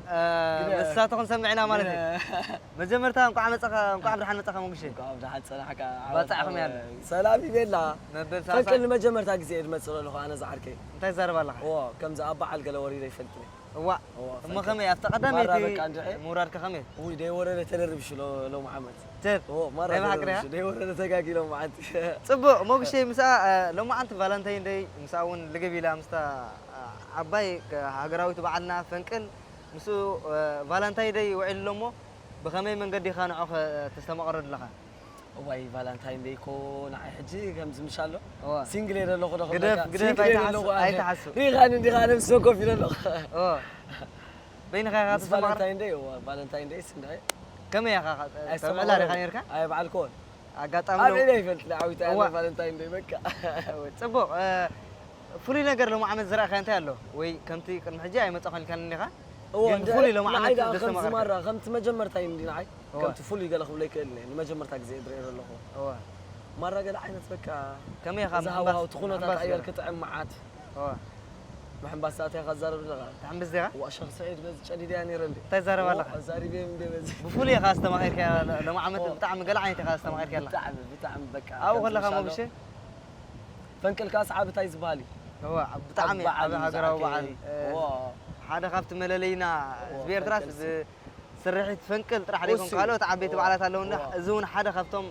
እ፣ ግደ-፣ ንሳቶ ክንሰምዕ ኢና ማለት እዩ። ግደ-፣ መጀመርታ እንቋዕ መጻኻ፣ እንቋዕ ብደሓን መጻኻ መጉሼ። እንቋዕ ብደሓን ጸናሕካ። ባጻዕኹም ዓወት ያለ። ሰላም ይቤላ። መበል ሳልሳይ። ፈንቅል ንመጀመርታ ግዜ እየ ዝመጽእ ዘለኹ ኣነ ዝዓርከይ። እንታይ ትዛረብ ኣለኻ? እዎ፣ ከምዚ ኣብ በዓል ገለ ወሪደ ይፈልጥን እየ። እዋእ፣ እዎ፣ እሞ ፈንቅል። ከመይ ኣብታ ቀዳመይቲ ማራ በቃ እንድዒ። ምውራድካ ከመይ? ውይ፣ ደይወረደ ተደርብሽ ሎ-፣ ሎም ዓመት። ጀር፣ እዎ፣ ማራ ናይ ብሓቂ ተደርብሽ፣ ዲኻ? ደይወረደ ተጋጊ ሎም ዓመት። ጽቡቕ፣ መጉሼ ምስኣ፣ እ፣ ሎማዓንቲ ቫላንታይን ደይ ምስኣ እውን ልግብ ኢላ ምስታ፣ እ፣ ዓባይ ከ-፣ ሃገራዊት በዓልና ፈንቅል ምስኡ፣ እ፣ ቫላንታይን ደይ ውዒሉ ኣሎ እሞ ብኸመይ መንገዲ ኢኻ ንዑ ኸ-፣ ተስተማቕሮ ዘለኻ? እዋይ፣ ቫላንታይን ደይ እኮ ንዓይ ሕጂ ከምዚ ምሽ ኣሎ። እዋ። ሲንግል እየ ዘለኹ ዶ ግደፍ፣ ክብለካ? ግደፍ፣ ሲንግል እየ ኣይትሓሱ-፣ ዘለኹ ኣነ። ኣይትሓሱ። ሪኢኻኒ እንዲኻ ኣነ ምስ ሰብ ኮፍ ኢለ ኣለኹ። እዋ። በይንኻ ኢኻ ምስ ተስተማቕር? ቫለንታይን ደይ፣ እዋ፣ ቫለንታይን ደይ ስንድዒ። ከመይ ኢኻ ኸ-፣ ኣይስተማቕርን። ተመላሊኻ ነይርካ? ኣይ፣ በዓል ኮን። ኣጋጣሚ ኣብ ነው። ኢደይ ይፈልጥ፣ ንዓዊት ኣያ እዋ። ቫለንታይን ደይ፣ በቃ። እዋ፣ ጽቡቕ። እ፣ ፍሉይ ነገር ሎሚ ዓመት ዝረኣኻዮ እንታይ ኣሎ? ወይ ከምቲ ቅድሚ ሕጂ ኣይመጻኹን ኢልካኒ እንዲኻ? እዎ፣ ግን እንደ-፣ ብፍሉይ ሎሚ ዓመት ንዓይ ደኣ ደስ ከምዚ ተማቐልካ። ማራ፣ ከምቲ መጀመርታይ እንዲ ንዓይ፣ እወ። ከምቲ ፍሉይ ገለ ክብሎ ይክእል እየ፣ ንመጀመርታ ግዜ እየ ዝሪኦ ዘለኹ። እወ። ማራ ገለ ዓይነት በቃ፣ ከመይ ኢኻ እዚ ምሕንባስ-፣ ሃዋህው፣ እቲ ኩነታት ምሕንባስ ኣየር ገለ? ክጥዕም መዓት። እወ። ምሕንባስ ኣትያ ኢኻ ትዛረብ ዘለኻ? ትሕምብስ ዲኻ? እዋ፣ ሸኽ ስዒድ በዚ ጨዲደያ ነይረ እንዴ? እንታይ ትዛረብ እዎ፣ ኣለኻ? ኣዛሪበዮም እንዴ በዚ? ብፍሉይ ኢኻ ኣስተማቒርካያ፣ ሎሚ ዓመት እዎ። ብጣዕሚ ገለ ዓይነት ኢኻ ኣስተማቒርካያ ኣለኻ። ብጣዕሚ፣ ብጣዕሚ በቃ፣ ኣብኡ ከምዚ ከለኻ ምሻሎ፣ መጉሼ? ፈንቅል ከኣ ሰዓብ እንታይ ዝበሃል እዩ? እወ፣ ኣብ ብጣዕሚ ኣብ በዓል ዓቢ እዩ ሃገራዊ ዝዓርከይ። በዓል፣ እ፣ እዎ። ሓደ ካብቲ መለለይና እዎ፣ ህዝቢ ኤርትራስ ፈንቅል ሲ-፣ ብስርሒት ፈንቅል ጥራሕ ዘይኮን እሱ እዩ። ካልኦት ዓበይቲ እዎ፣ በዓላት ኣለውና። እዎ። እዚ እውን ሓደ ካብቶም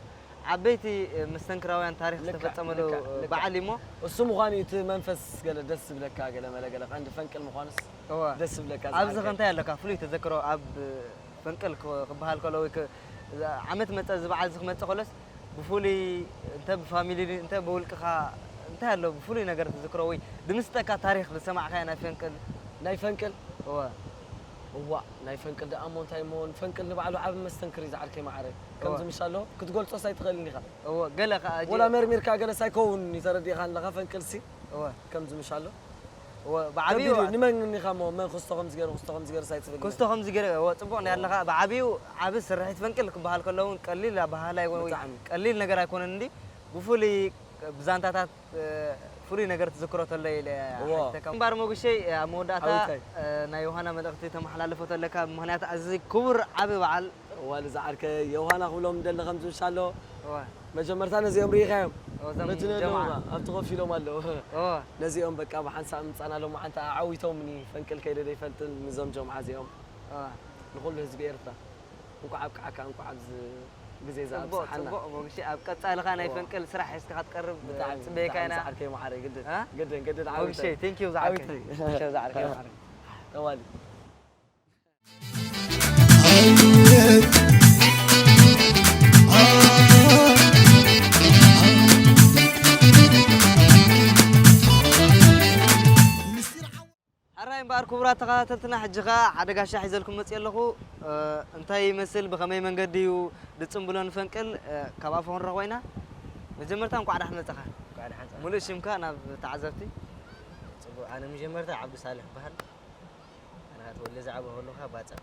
ዓበይቲ፣ እ፣ መስተንክራውያን ታሪኽ ልክዕ፣ ዝተፈጸመሉ፣ ልክዕ፣ እ፣ ልክዕ። በዓል እዩ እሞ። እሱ ምዃኑ እዩ እቲ መንፈስ ገለ ደስ ዝብለካ፣ ገለ መለ ገለ ቀንዲ ፈንቅል ምዃኑስ እዎ። ደስ ዝብለካ ኣብዚ ዝዓርከይ። ከ እንታይ ኣለካ ፍሉይ ተዘክሮ ኣብ ፈንቅል ክ-፣ ክበሃል ከሎ ወይ ክ-፣ ዓመት መጸ እዚ በዓል እዚ ክመጽእ ከሎስ ብፍሉይ እንተ ብፋሚሊ እንተ ብውልቅኻ እንታይ ኣሎ ብፍሉይ ነገር ትዝክሮ ወይ ድምስጠካ ታሪኽ ዝሰማዕካዮ ናይ ፈንቅል? ናይ ፈንቅል? እወ። እዋእ፣ ናይ ፈንቅል ደኣ እሞ እንታይ እሞ፣ ፈንቅል ንባዕሉ ዓቢ መስተንክር እዩ ዝዓርከይ መዓረይ። ከምዚ እወ። ምሽ ኣሎ፣ ክትገልጾስ ኣይትኽእልን ኢኻ። እወ፣ ገለ ከኣ ወላ ጀ- መርሚርካ ገለስ ኣይከውን እዩ ተረዲእኻ ኣለኻ፣ ፈንቅልሲ እወ። ከምዚ ምሽ ኣሎ። እወ፣ ብዓብዩ ከቢድ እዩ። ንመን እኒኻ እሞ መን ክስቶ ከምዚ ገይሩ ክስቶ ከምዚ ገይሩ ሳይትብል ክስቶ ከምዚ ገይረ እወ ጽቡቕ ናይ ኣለኻ ብዓብዩ ዓቢ ስርሒት ፈንቅል ክበሃል ከለውን ቀሊል ኣባህላይ ወይ ወይ ብጣዕሚ። ቀሊል ነገር ኣይኮነን እንዲ ብፍሉይ ብዛንታታት እ፣ ፍሉይ ነገር ትዝክሮ ተሎ ኢለ እወ። ሓቲተካ እምበር መጉሸይ ኣብ መወዳእታ ዓወታይ። እ፣ ናይ ዮሃና መልእኽቲ ተመሓላልፎ ተለካ ምክንያት እዚ ክቡር ዓቢ በዓል እዋል ዝዓርከ ዮሃና ክብሎም ደለ ከምዚ ምሻሎ እወ፣ መጀመርታ ነዚኦም ርኢኻዮም እወ፣ እዞም መትነ ጀማዓ። ኣለዉ ኣብቲ ኮፍ ኢሎም ኣለዉ እወ፣ ነዚኦም በቃ ብሓንሳብ ምጻና ሎማዓንቲ ኣዓዊቶምኒ ፈንቅል ከይደ ዘይፈልጥን ንዞም ጀምዓ እዚኦም እወ። ንኹሉ ህዝቢ ኤርትራ እንኳዕ ኣብቅዓካ እንኳዕ ኣብዚ ግዜ ጽቡቕ ዝኣብጽሓና ጽቡቕ መጉሸይ ኣብ ቀጻሊ ኸኣ ናይ እወ። ፈንቅል ስራሕ ሒዝካ ክትቀርብ ብጣዕሚ ጽበየካ ብጣዕሚ ኢና ዝዓርከይ ማዓረይ ግድን እ? ግድን ግድን መጉሸይ ዓዊተይ ቴንክ ዩ ዝዓርከይ ዓዊተይ መጉሸይ ዝዓርከይ ማዓረይ ተዋሊ ሕራይ እምበኣር ክቡራት ተኸታተልትና ሕጂ ኸኣ ሓደ ጋሻ ሒዘልኩም መፅእ ኣለኹ። እ፣ እንታይ ይመስል ብኸመይ መንገዲ እዩ ድፅምብሎ ንፈንቅል እ፣ ካብ ኣፎ ክንረኽቦ ኢና። መጀመርታ እንኳዕ ዳሕን መፀኻ። እንኳዕ ደሓን ጸ- ሙሉእ ሽምካ ናብ ተዓዘብቲ። ጽቡቕ። ኣነ መጀመርታ ዓብዱ ሳልሕ እበሃል። ኣነ ኸኣ ተወልደ ዝዓበኹ ከለኹ ባጽዕ።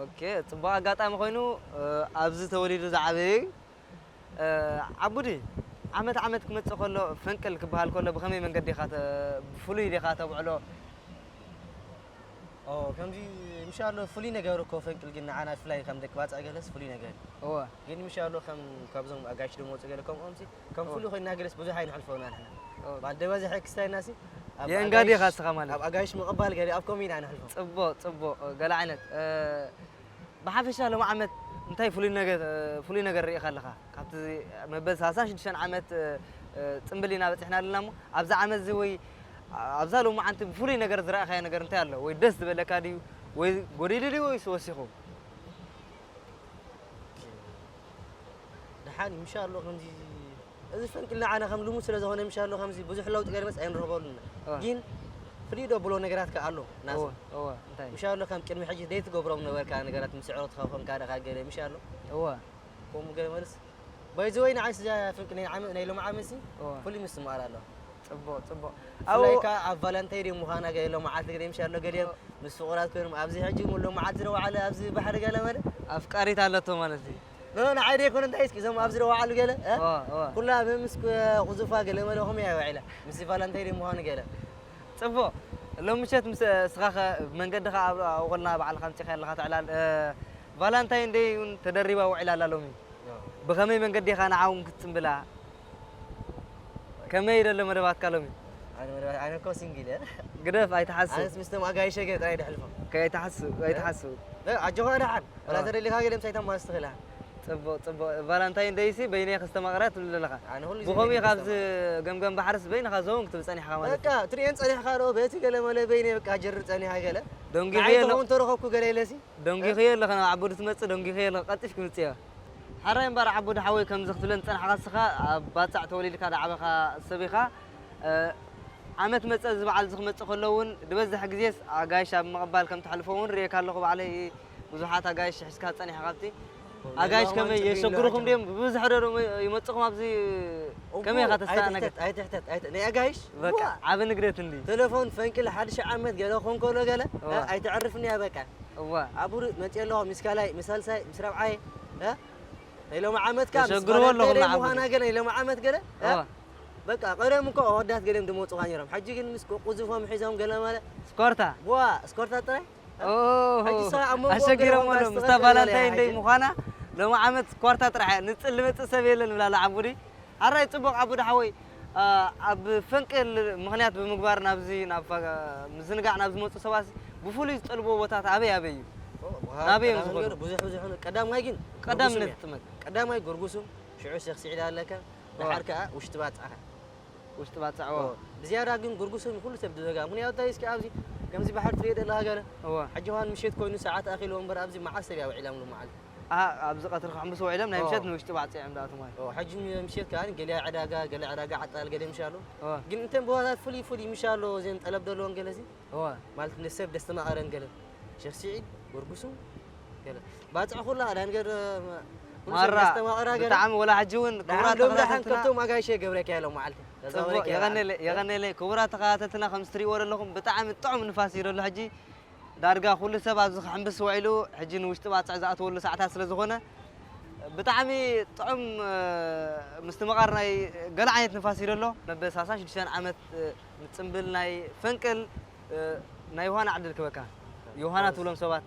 ኦኬ፣ ጽቡቕ ኣጋጣሚ ኮይኑ እ፣ ኣብዚ ተወሊዱ ዝዓበየ እዩ። እ፣ ዓቡዲ ዓመት ዓመት ክመጽእ ከሎ ፈንቅል ክበሃል ከሎ ብኸመይ መንገዲ ኢኻ ተ- ብፍሉይ ዲኻ ተብዕሎ? ኦ ከምዚ ምሻሎ ፍሉይ ነገር እኮ ፈንቅል ግን ንዓና ብፍላይ ከም ደቂ ባጽዕ ገለስ ፍሉይ ነገር እዩ። እወ ግን ምሻሎ ከም ካብዞም ኣጋይሽ ደሞ ወጽእ ገለ ከምኦም ሲ ከም ኦ። ፍሉይ ኮይና ገለስ ብዙሕ ኣይንሕልፎና ንሕና ኦ። ባል ደበ ዝሐ ክስታይ ናሲ ኣብ የእንጋዲ ኢኻ ኣጋይሽ- እስኻ ማለት ኣብ ኣጋይሽ ምቕባል ገለ ኣብ ኮሚና ንሕልፎ ጽቡቕ ጽቡቕ ገለ ዓይነት እ፣ ብሓፈሻ ሎም ዓመት እንታይ ፍሉይ ነገር እ፣ ፍሉይ ነገር ርኢኻ ኣለኻ ካብቲ መበል ሰላሳ ሽዱሽተ ዓመት እ፣ እ፣ ጽምብል ኢና በጺሕና ኣለና እሞ ኣብዚ ዓመት እዚ ወይ ኣብዛ ሎም ዓንቲ ብፍሉይ ነገር ዝረኣኻዮ ነገር እንታይ ኣሎ ወይ ደስ ዝበለካ ድዩ ወይ ጎዲሉ ድዩ ወይስ ወሲኹ ደሓን ምሻሎ ከምዚ እዚ ፈንቅል ንዓና ከም ልሙድ ስለ ዝኾነ ምሻሎ ከምዚ ብዙሕ ለውጢ ገለ መስ ኣይንረኽበሉን እወ። ግን ፍልይ ዶ ብሎ ነገራት ከ ኣሎ ናዚ እወ እወ እንታይ ምሻሎ ከም ቅድሚ ሕጂ ዘይትገብሮም ነበርካ ነገራት ምስ ስዕሮ ትኸኾንካ ደኻ ገለ ምሻሎ እወ ከምኡ ገለ መልስ ባይዘወይ ንዓይ ስዛ ፍንቅ ናይ ዓመ ናይ ሎም ዓመት ሲ እወ ፍሉይ ምስ ማራ ኣሎ ጽቡቕ ጽቡቕ ብፍላይ ኣብኡ ከ ኣብ ቫለንታይ ዲ ምዃና ገለ ሎም መዓልቲ ገለ ምሻሎ ገሊኦም ምስ ፍቑራት ኮይኖም ኣብዚ ሕጂ ሎም መዓልቲ ዝረዋዓለ ኣብዚ ባሕሪ ገለ መለ ኣፍቃሪት ኣለቶ ማለት እዩ ኖ ንዓይ ደይኮነ እንታይ እስኪ እዞም ኣብዚ ዝረዋዓሉ ገለ እ? እወ እወ ኩላ ምስ ቁዙፋ ገለ መለ ኹም እያ ውዒላ ምስ ቫለንታይ ዲ ምዃኑ ገለ ጽቡቕ ሎም ምሸት ምስ ስኻ ኸ መንገድኻ ኣብ ኣውቕልና ባዕልኻ ኣምጺኻ ኣለኻ ትዕላል እ፣ ቫላንታይን ደይ እውን ተደሪባ ውዒላ ኣላ ሎሚ ብኸመይ መንገዲ ኢኻ ንዓ እውን ክትጽምብላ ከመይ ደሎ መደባትካ ሎሚ ኣነ መደባት ኣነ እኮ ሲንግል እየ ግደፍ ኣይትሓስብ ኣነስ ምስቶም ኣጋይሸ ገ ጥራይ ደሕልፎም ከይትሓስብ ኣይትሓስብ ኣጆኻ ደሓን ወላ ኣዎ። ተደሊኻ ገለ ምሳይ ተማስ ትኽእላ ጽቡቕ ጽቡቕ ቫላንታይን ደይሲ በይነ ክስተማቕራ ትብል ኣለኻ ኣነ ኩሉ ግዜ ብኸምኡ በይነ ካብዚ ክስተማቕራ። ገምገም ባሕርስ በይንኻ ዘውን ክትብል ጸኒሕኻ ማለት በቃ ትሪኤን ጸኒሕካ ዶ በቲ ገለ መለ በይነ በቃ ጀርር ጸኒሓ ገለ ደንጊኹ ንዓይ ኣለኹ ተኾን ተረኸብኩ ገለ ኢለሲ ደንጊኹ ኣለኹ ናብ ዓቡዲ ትመጽእ ደንጊኹ ኣለኹ ቀልጢፍ ክምጽእ እየ ሓራይ እምበር ዓቡዲ ሓወይ ከምዚ ክትብለን ዝጸናሕኻ እስኻ ኣብ ባጻዕ ተወሊድካ ዝዓበኻ ሰብ ኢኻ እ፣ ዓመት መጸ እዚ በዓል እዚ ክመጽእ ከሎ እውን ዝበዝሕ ግዜስ ኣጋይሽ ኣብ ምቕባል ከም ተሕልፎ እውን ርእየካ ኣለኹ ባዕለይ ብዙሓት ኣጋይሽ ሒዝካ ጸኒሕካ ኣብቲ ኣጋይሽ ከመይ የሸግሩኹም ድዮም ብብዝሕ ዶ ይመጽኹም ኣብዚ ከመይ ኢኻ ተስተኣነግድ ኣይትሕተት ኣይትሕተት ኣይት- ናይ ኣጋይሽ በቃ ዋ! ዓቢ ንግደት እንዲ ቴሌፎን ፈንቅል ሓድሽ ዓመት ገለ ኮንኮሎ ገለ እዋ። ኣይትዕርፍኒ እያ በቃ እዋ ኣቡር መጽእ ኣለኹ ምስ ካልኣይ ምስ ሳልሳይ ምስ ራብዓይ እ? ናይ ሎም ዓመት ካ ምስ ተሸግርዎ ኣለኹም ቫለንታይን ንዓቡር። ምዃና ገለ ናይ ሎም ዓመት ገለ እ? እዋ በቃ ቀደም እኮ ኣወዳት ገሊኦም ድመፁኻ ነይሮም ሕጂ ግን ምስ ቁዝፎም ሒዞም ገለ መለ ስኮርታ ዋ ስኮርታ ጥራይ ኦሆ፣ ሕጂ ስኻ ኣብ መንጎ ኣሸጊሮም ገለ ኣለዉ ኳስ ምስታ ትኸፍል ቫላንታይን ዘለኻ ደይ ሕጂ። ምዃና ሎም ዓመት ስኳርታ ጥራሕ እያ ንፅል ልመፅእ ሰብ የለን ብላላ ዓቡዲ ሓራይ ፅቡቕ ዓቡዲ ሓወይ ኣ፣ ኣብ ፈንቅል ምኽንያት ብምግባር ናብዚ ናብ ፋ- ምዝንጋዕ ናብ ዝመፁ ሰባት ብፍሉይ ዝጠልብዎ ቦታት ኣበይ ኣበይ እዩ ናበይ እዮም ዝኸዱ? ብዙሕ ብዙሕ ቀዳማይ ግን ቀዳምነት ጉርጉስም እያ። ትመት ቀዳማይ ጉርጉስም ሽዑ ሸክ ስዒድ ኣለካ ድሓር ከዓ ውሽጢ ባፅዕኻ ውሽጢ ባፅዕዎ ብዝያዳ ግን ጉርጉስም ኩሉ ሰብ ዝዘጋ ምክንያቱ እንታይ እስኪ ኣብዚ ከምዚ ባሕሪ ትሪኦ ዘለካ ገለ እወ ሕጂ ኳን ምሸት ኮይኑ ሰዓት ኣኺልዎ እምበር ኣብዚ መዓስ ሰብ እያ ውዒላ ምሉ መዓልቲ ኣሃ፣ ኣብዚ ቀትሪ ክሕምሱ ውዒሎም ናይ ኦ። ምሸት ንውሽጢ ባፅዕ እዮም ዝኣትዉ ማለት እዩ ኦ፣ ሕጂ ምሸት ከዓ ገለ ዕዳጋ ገለ ዕዳጋ ዓጣል ገለ ምሻሉ እወ ግን እንተን ቦታታት ፍሉይ ፍሉይ ምሻሎ እዘን ጠለብ ዘለዎን ገለ እዚ እወ ማለት ንሰብ ደስተማቐረን ገለ ሸክ ስዒድ ወርጉሱ ገለ ባፅዕ ኩላ ዳን ገለ ማራ ደስተማቐራ ገለ ብጣዕሚ ወላ ሕጂ እውን ክቡራት ዳሓን ሎም ዳሓን ተኸታተልትና ከብቶም ኣጋይሸ ገብረካ ኢሎም መዓልቲ ጽቡቕ፣ የቐኔለይ፣ የቐኔለይ። ክቡራት ተኸታተልትና፣ ከም እትሪእዎ ዘለኹም ብጣዕሚ ጥዑም ንፋስ እዩ ዘሎ ሕጂ። ዳርጋ ኩሉ ሰብ ኣብዚ ክሕምብስ ውዒሉ፣ ሕጂ ንውሽጢ ባጽዕ ዝኣተወሉ ሰዓታት ስለ ዝኾነ፣ ብጣዕሚ ጥዑም፣ እ፣ ምስትምቓር ናይ ገለ ዓይነት ንፋስ እዩ ዘሎ። መበሳሳ ሽዱሽተ ዓመት፣ እ፣ ንጽምብል ናይ ፈንቅል፣ እ፣ ናይ ዮሃና ዕድል ክበካ። ዮሃና ትብሎም ሰባት።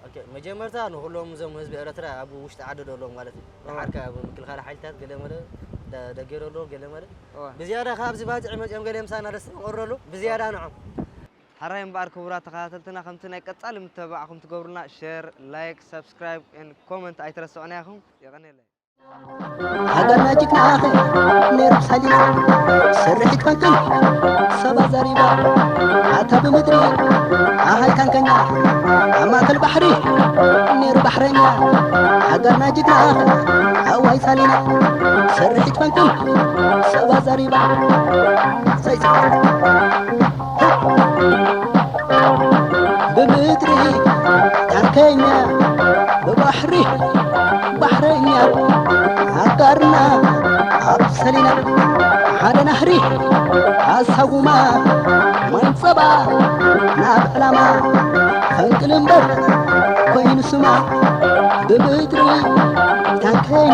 ኦኬ፣ መጀመርታ ንኹሎም እዞም ህዝቢ ኤረትራ ኣብ ውሽጢ ዓዲ ዘለዉ ማለት እዩ። እዋ። ደሓር ከኣ ኣብ ምክልኻል ሓይልታት ገለ መለ፣ ደ-፣ ደገ ዘለዉ ገለ መለ። እዋ። ብዝያዳ ካብዚ ባጽዕ መጺኦም ገለ ምሳና ደስ ንቕረሉ፣ ብዝያዳ ንዖም። ሓራይ እምበኣር ክቡራት ተኸታተልትና፣ ከምቲ ናይ ቀጻሊ ምተባዕኹም ትገብሩና፣ ሸር፣ ላይክ፣ ሳብስክራይብ ኤንድ ኮመንት ኣይትረስዑና ኢኹም። የቐኔለይ። ሃገርና ጅግና ነይሩ ሳሊና፣ ስርሒት ፈንቅል ሰባ ዘሪባ፣ ኣታ ብምድሪ ኣሃይ ታንከኛ፣ ኣብ ማእከል ባሕሪ ነይሩ ባሕረኛ። ሃገርና ጅግና ኣዋይ ሳሊና፣ ስርሒት ፈንቅል ሰባ ዘሪባ። ሰይ፣ ሰይ። ብምድሪ ታንከኛ፣ ብባሕሪ ባሕረኛ፣ ኣጋርና ኣብ ሰሊና። ሓደ ናህሪ ኣሳጉማ፣ ማይ ጸባ ናብ ዕላማ፣ ፈንቅል እምበር ኮይኑ ስማ። ብምድሪ ታንከኛ፣